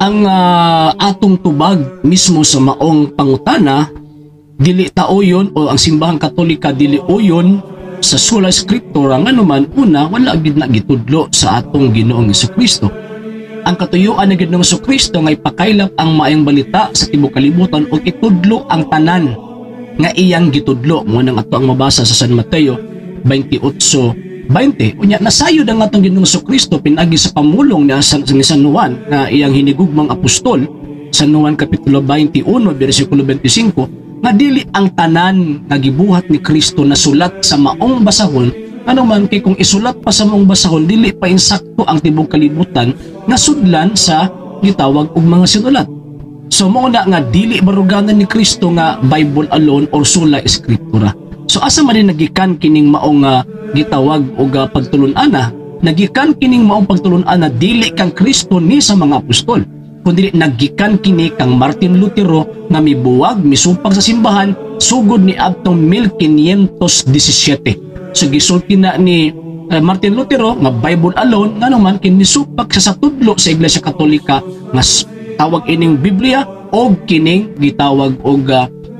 Ang atong tubag mismo sa maong pangutana, dili tauyon o ang Simbahang Katolika dili uyon sa sola scriptura, nganuman una, wala gid na gitudlo sa atong Ginoong Kristo. Ang katuyuan ng Ginoong Kristo nga ipakaylap ang maayong balita sa tibuok kalibutan ug itudlo ang tanan nga iyang gitudlo, mo nang ato ang mabasa sa San Mateo 28:20. Unya nasayod ang atong Ginoong Kristo pinagi sa pamulong ni San Juan nga iyang hinigugmang apostol, San Juan kapitulo 21 bersikulo 25, nga dili ang tanan nga gibuhat ni Kristo nasulat sa maong basahon, ano man kay kung isulat pa sa maong basahon, dili pa insakto ang tibuok kalibutan nga sudlan sa gitawag og mga sinulat. So mao na nga dili baruganan ni Kristo nga Bible alone or sola scriptura. So asa man din nagikan kining maong gitawag og pagtulun-ana? Nagikan kining maong pagtulun-ana dili kang Kristo ni sa mga apostol, kundi nagikan kini kang Martin Lutero nga mibuwag, misupag sa simbahan sugod ni adtong 1517. So gisulti na ni Martin Lutero nga Bible alone, ngano man kini misupak sa tudlo sa Iglesia Katolika nga tawag ining Biblia og kining gitawag og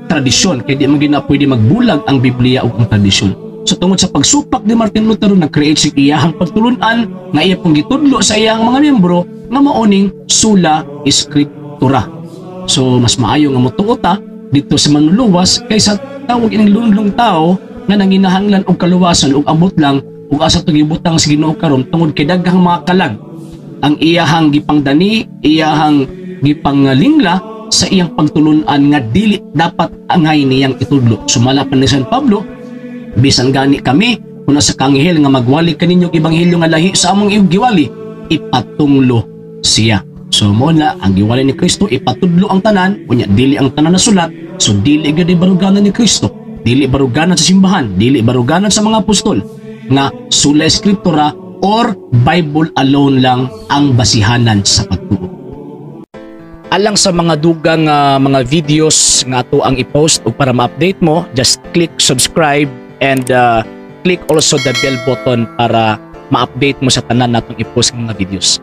tradisyon, kay di man gina pwede magbulag ang Biblia ug ang tradisyon. So tungod sa pagsupak ni Martin Lutero, nag-create siya iyahang pagtulunan nga iya pong gitudlo sa iyang mga miyembro nga maoning sola scriptura. So mas maayo nga motuo ta dito sa Manluluwas kaysa tawag ining lunlong tao nga nanginahanglan og kaluwasan ug abot lang ug asa to gibutang sa Ginoo karon, tungod kay daghang mga kalag ang iyahang gipangdani, iyahang gipanglingla sa iyang pagtulunan nga dili dapat angay niyang itudlo. Sumala pa ni San Pablo, bisan gani kami kung sa kanghel nga magwali kaninyo og ebanghelyo nga lahi sa among giwali, ipatunglo siya. So mo na ang giwali ni Kristo, ipatudlo ang tanan, unya dili ang tanan na sulat, so dili gyud baruganan ni Kristo, dili baruganan sa simbahan, dili baruganan sa mga apostol nga sola scriptura or Bible alone lang ang basihanan sa pagtuo. Alang sa mga dugang mga videos nga ato ang i-post ug para ma-update mo, just click subscribe and click also the bell button para ma-update mo sa tanan natong i-post nga mga videos.